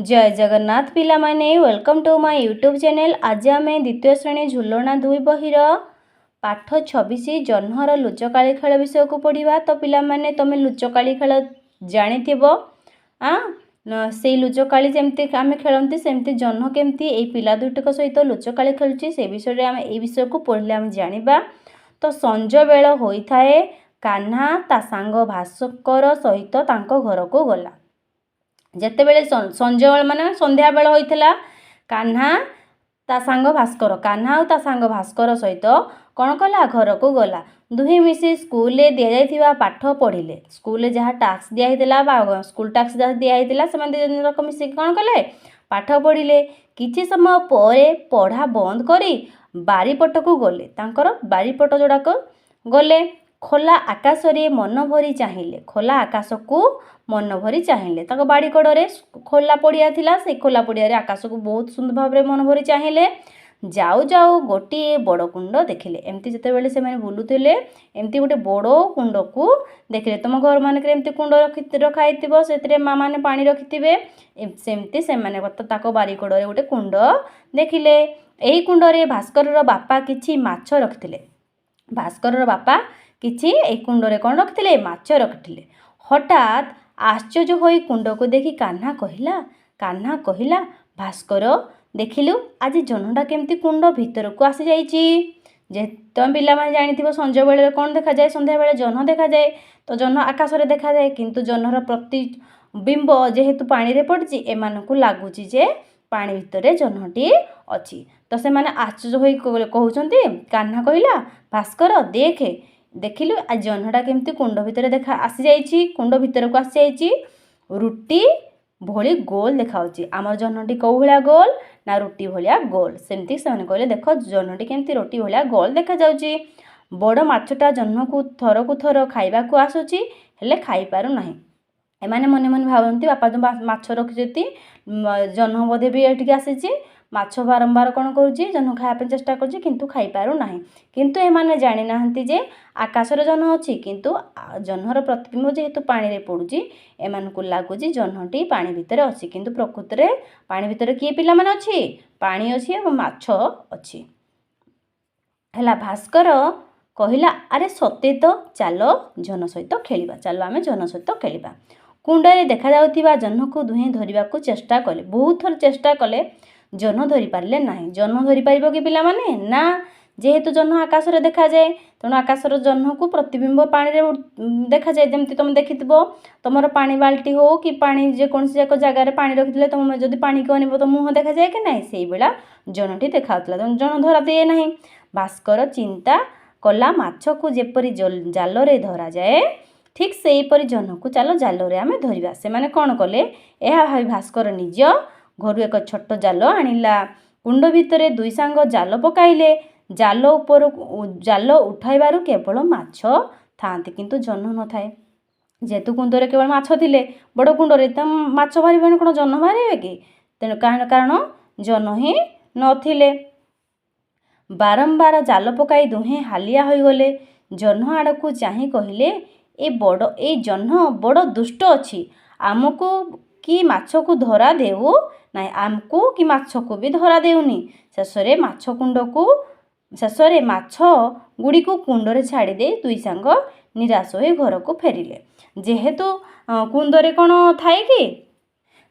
ଜୟ ଜଗନ୍ନାଥ ପିଲାମାନେ, welcome to my YouTube channel. ଆଜି ଆମେ ଦ୍ୱିତୀୟ ଶ୍ରେଣୀ ଝୁଲଣା 2 ବହିର ପାଠ 26, ଜହ୍ନର ଲୁଚକାଳି ଖେଳ ବିଷୟକୁ ପଢ଼ିବା। ତ ପିଲାମାନେ, ତୁମେ ଲୁଚକାଳି ଖେଳ ଜାଣିଥିବ। ସେଇ ଲୁଚକାଳି ଯେମିତି ଆମେ ଖେଳନ୍ତି, ସେମିତି ଜହ୍ନ କେମିତି ଏଇ ପିଲା ଦୁଇଟିଙ୍କ ସହିତ ଲୁଚକାଳି ଖେଳୁଛି, ସେ ବିଷୟରେ ଆମେ ଏଇ ବିଷୟକୁ ପଢ଼ିଲେ ଆମେ ଜାଣିବା। ତ ସଞ୍ଜବେଳ ହୋଇଥାଏ। କାହ୍ନା ତା ସାଙ୍ଗ ଭାସ୍କର ସହିତ ତାଙ୍କ ଘରକୁ ଗଲା। ଯେତେବେଳେ ସଞ୍ଜବେଳ, ମାନେ ସନ୍ଧ୍ୟାବେଳ ହୋଇଥିଲା, କାହ୍ନା ଆଉ ତା ସାଙ୍ଗ ଭାସ୍କର ସହିତ କ'ଣ କଲା? ଘରକୁ ଗଲା। ଦୁହେଁ ମିଶି ସ୍କୁଲରେ ଦିଆଯାଇଥିବା ପାଠ ପଢ଼ିଲେ। ସ୍କୁଲରେ ଯାହା ଟାସ୍କ ଦିଆହେଇଥିଲା ବା ସ୍କୁଲ ଟାସ୍କ ଯାହା ଦିଆହେଇଥିଲା, ସେମାନେ ଦୁଇ ଜଣ ଯାକ ମିଶିକି କ'ଣ କଲେ? ପାଠ ପଢ଼ିଲେ। କିଛି ସମୟ ପରେ ପଢ଼ା ବନ୍ଦ କରି ବାରିପଟକୁ ଗଲେ। ତାଙ୍କର ବାରିପଟ ଯୋଡ଼ାକ ଗଲେ। ଖୋଲା ଆକାଶରେ ମନ ଭରି ଚାହିଁଲେ। ଖୋଲା ଆକାଶକୁ ମନ ଭରି ଚାହିଁଲେ। ତାଙ୍କ ବାଡ଼ି କଡ଼ରେ ଖୋଲା ପଡ଼ିଆ ଥିଲା। ସେଇ ଖୋଲା ପଡ଼ିଆରେ ଆକାଶକୁ ବହୁତ ସୁନ୍ଦର ଭାବରେ ମନ ଭରି ଚାହିଁଲେ। ଯାଉ ଯାଉ ଗୋଟିଏ ବଡ଼ କୁଣ୍ଡ ଦେଖିଲେ। ଏମିତି ଯେତେବେଳେ ସେମାନେ ବୁଲୁଥିଲେ, ଏମିତି ଗୋଟେ ବଡ଼ କୁଣ୍ଡକୁ ଦେଖିଲେ। ତୁମ ଘରମାନଙ୍କରେ ଏମିତି କୁଣ୍ଡ ରଖା ହେଇଥିବ, ସେଥିରେ ମା ମାନେ ପାଣି ରଖିଥିବେ। ସେମିତି ସେମାନେ ତାଙ୍କ ବାରି କଡ଼ରେ ଗୋଟେ କୁଣ୍ଡ ଦେଖିଲେ। ଏହି କୁଣ୍ଡରେ ଭାସ୍କରର ବାପା କିଛି ମାଛ ରଖିଥିଲେ। ଭାସ୍କରର ବାପା କିଛି ଏଇ କୁଣ୍ଡରେ କ'ଣ ରଖିଥିଲେ? ମାଛ ରଖିଥିଲେ। ହଠାତ୍ ଆଶ୍ଚର୍ଯ୍ୟ ହୋଇ କୁଣ୍ଡକୁ ଦେଖି କାହ୍ନା କହିଲା, "ଭାସ୍କର, ଦେଖିଲୁ, ଆଜି ଜହ୍ନଟା କେମିତି କୁଣ୍ଡ ଭିତରକୁ ଆସିଯାଇଛି।" ଯେ ତମେ ପିଲାମାନେ ଜାଣିଥିବ, ସଞ୍ଜବେଳରେ କ'ଣ ଦେଖାଯାଏ? ସନ୍ଧ୍ୟାବେଳେ ଜହ୍ନ ଦେଖାଯାଏ। ତ ଜହ୍ନ ଆକାଶରେ ଦେଖାଯାଏ, କିନ୍ତୁ ଜହ୍ନର ପ୍ରତିବିମ୍ବ ଯେହେତୁ ପାଣିରେ ପଡ଼ିଛି, ଏମାନଙ୍କୁ ଲାଗୁଛି ଯେ ପାଣି ଭିତରେ ଜହ୍ନଟି ଅଛି। ତ ସେମାନେ ଆଶ୍ଚର୍ଯ୍ୟ ହୋଇ କହୁଛନ୍ତି। କାହ୍ନା କହିଲା, "ଭାସ୍କର, ଦେଖେ, ଦେଖିଲୁ, ଆଜି ଜହ୍ନଟା କେମିତି କୁଣ୍ଡ ଭିତରେ ଦେଖା ଆସିଯାଇଛି, କୁଣ୍ଡ ଭିତରକୁ ଆସିଯାଇଛି। ରୁଟି ଭଳି ଗୋଲ ଦେଖାଯାଉଛି।" ଆମର ଜହ୍ନଟି କେଉଁ ଭଳିଆ ଗୋଲ ନା ରୁଟି ଭଳିଆ ଗୋଲ। ସେମିତି ସେମାନେ କହିଲେ, "ଦେଖ, ଜହ୍ନଟି କେମିତି ରୁଟି ଭଳିଆ ଗୋଲ ଦେଖାଯାଉଛି। ବଡ଼ ମାଛଟା ଜହ୍ନକୁ ଥରକୁ ଥର ଖାଇବାକୁ ଆସୁଛି, ହେଲେ ଖାଇପାରୁନାହିଁ।" ଏମାନେ ମନେ ମନେ ଭାବନ୍ତି, ବାପା ଯେଉଁ ମାଛ ରଖିଛନ୍ତି, ଜହ୍ନ ବୋଧେ ବି ଏଠିକି ଆସିଛି। ମାଛ ବାରମ୍ବାର କ'ଣ କରୁଛି? ଜହ୍ନ ଖାଇବା ପାଇଁ ଚେଷ୍ଟା କରୁଛି, କିନ୍ତୁ ଖାଇପାରୁନାହିଁ। କିନ୍ତୁ ଏମାନେ ଜାଣିନାହାନ୍ତି ଯେ ଆକାଶରେ ଜହ୍ନ ଅଛି, କିନ୍ତୁ ଜହ୍ନର ପ୍ରତିବିମ୍ବ ଯେହେତୁ ପାଣିରେ ପଡ଼ୁଛି, ଏମାନଙ୍କୁ ଲାଗୁଛି ଜହ୍ନଟି ପାଣି ଭିତରେ ଅଛି। କିନ୍ତୁ ପ୍ରକୃତରେ ପାଣି ଭିତରେ କିଏ ପିଲାମାନେ ଅଛି? ପାଣି ଅଛି ଏବଂ ମାଛ ଅଛି। ହେଲା, ଭାସ୍କର କହିଲା, "ଆରେ ସତେ ତ, ଚାଲ ଜହ୍ନ ସହିତ ଖେଳିବା। ଚାଲ, ଆମେ ଜହ୍ନ ସହିତ ଖେଳିବା।" କୁଣ୍ଡରେ ଦେଖାଯାଉଥିବା ଜହ୍ନକୁ ଦୁହେଁ ଧରିବାକୁ ଚେଷ୍ଟା କଲେ। ବହୁତ ଥର ଚେଷ୍ଟା କଲେ, ଜହ୍ନ ଧରିପାରିଲେ ନାହିଁ। ଜହ୍ନ ଧରିପାରିବ କି ପିଲାମାନେ? ନା। ଯେହେତୁ ଜହ୍ନ ଆକାଶରେ ଦେଖାଯାଏ, ତେଣୁ ଆକାଶର ଜହ୍ନକୁ ପ୍ରତିବିମ୍ବ ପାଣିରେ ଦେଖାଯାଏ। ଯେମିତି ତୁମେ ଦେଖିଥିବ, ତୁମର ପାଣି ବାଲ୍ଟି ହଉ କି ପାଣି ଯେକୌଣସି ଏକ ଜାଗାରେ ପାଣି ରଖିଥିଲେ, ତୁମେ ଯଦି ପାଣିକୁ ଅନେଇବ ତ ମୁହଁ ଦେଖାଯାଏ କି ନାହିଁ? ସେଇଭଳିଆ ଜହ୍ନଟି ଦେଖାଯାଉଥିଲା। ତେଣୁ ଜହ୍ନ ଧରା ଦିଏ ନାହିଁ। ଭାସ୍କର ଚିନ୍ତା କଲା, ମାଛକୁ ଯେପରି ଜାଲରେ ଧରାଯାଏ, ଠିକ୍ ସେହିପରି ଜହ୍ନକୁ ଚାଲ ଜାଲରେ ଆମେ ଧରିବା। ସେମାନେ କ'ଣ କଲେ? ଏହା ଭାବି ଭାସ୍କର ନିଜ ଘରୁ ଏକ ଛୋଟ ଜାଲ ଆଣିଲା। କୁଣ୍ଡ ଭିତରେ ଦୁଇ ସାଙ୍ଗ ଜାଲ ପକାଇଲେ। ଜାଲ ଉପରକୁ ଜାଲ ଉଠାଇବାରୁ କେବଳ ମାଛ ଥାଆନ୍ତି, କିନ୍ତୁ ଜହ୍ନ ନଥାଏ। ଯେହେତୁ କୁଣ୍ଡରେ କେବଳ ମାଛ ଥିଲେ, ବଡ଼ କୁଣ୍ଡରେ, ତ ମାଛ ବାହାରିବନି କ'ଣ ଜହ୍ନ ବାହାରିବେ କି? ତେଣୁ କାରଣ ଜହ୍ନ ହିଁ ନଥିଲେ। ବାରମ୍ବାର ଜାଲ ପକାଇ ଦୁହେଁ ହାଲିଆ ହୋଇଗଲେ। ଜହ୍ନ ଆଡ଼କୁ ଚାହିଁ କହିଲେ, "ଏଇ ଜହ୍ନ ବଡ଼ ଦୁଷ୍ଟ ଅଛି। ଆମକୁ କି ମାଛକୁ ଧରା ଦେଉ ନାହିଁ, ଆମକୁ କି ମାଛକୁ ବି ଧରା ଦେଉନି।" ଶେଷରେ ମାଛ ଗୁଡ଼ିକୁ କୁଣ୍ଡରେ ଛାଡ଼ିଦେଇ ଦୁଇ ସାଙ୍ଗ ନିରାଶ ହୋଇ ଘରକୁ ଫେରିଲେ। ଯେହେତୁ କୁନ୍ଦରେ କ'ଣ ଥାଏ କି?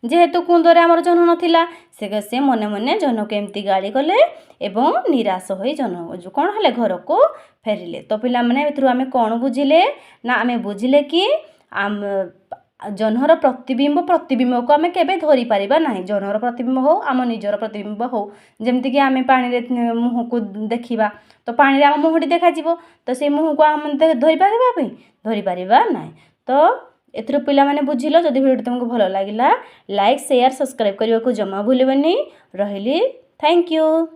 ଯେହେତୁ କୁନ୍ଦରେ ଆମର ଜହ୍ନ ନଥିଲା, ସେ ମନେ ମନେ ଜହ୍ନକୁ ଏମିତି ଗାଳି କଲେ ଏବଂ ନିରାଶ ହୋଇ ଜହ୍ନ କ'ଣ ହେଲେ? ଘରକୁ ଫେରିଲେ। ତ ପିଲାମାନେ, ଏଥିରୁ ଆମେ କ'ଣ ବୁଝିଲେ ନା, ଆମେ ବୁଝିଲେ କି ଆମ ଜହ୍ନର ପ୍ରତିବିମ୍ବକୁ ଆମେ କେବେ ଧରିପାରିବା ନାହିଁ। ଜହ୍ନର ପ୍ରତିବିମ୍ବ ହଉ, ଆମ ନିଜର ପ୍ରତିବିମ୍ବ ହଉ, ଯେମିତିକି ଆମେ ପାଣିରେ ମୁହଁକୁ ଦେଖିବା, ତ ପାଣିରେ ଆମ ମୁହଁଟି ଦେଖାଯିବ। ତ ସେଇ ମୁହଁକୁ ଆମେ ଧରିପାରିବା ପାଇଁ ଧରିପାରିବା ନାହିଁ। ତ ଏଥିରୁ ପିଲାମାନେ ବୁଝିଲ। ଯଦି ଭିଡ଼ିଓଟି ତୁମକୁ ଭଲ ଲାଗିଲା, ଲାଇକ୍, ସେୟାର, ସବସ୍କ୍ରାଇବ୍ କରିବାକୁ ଜମା ଭୁଲିବନି। ରହିଲି, thank you.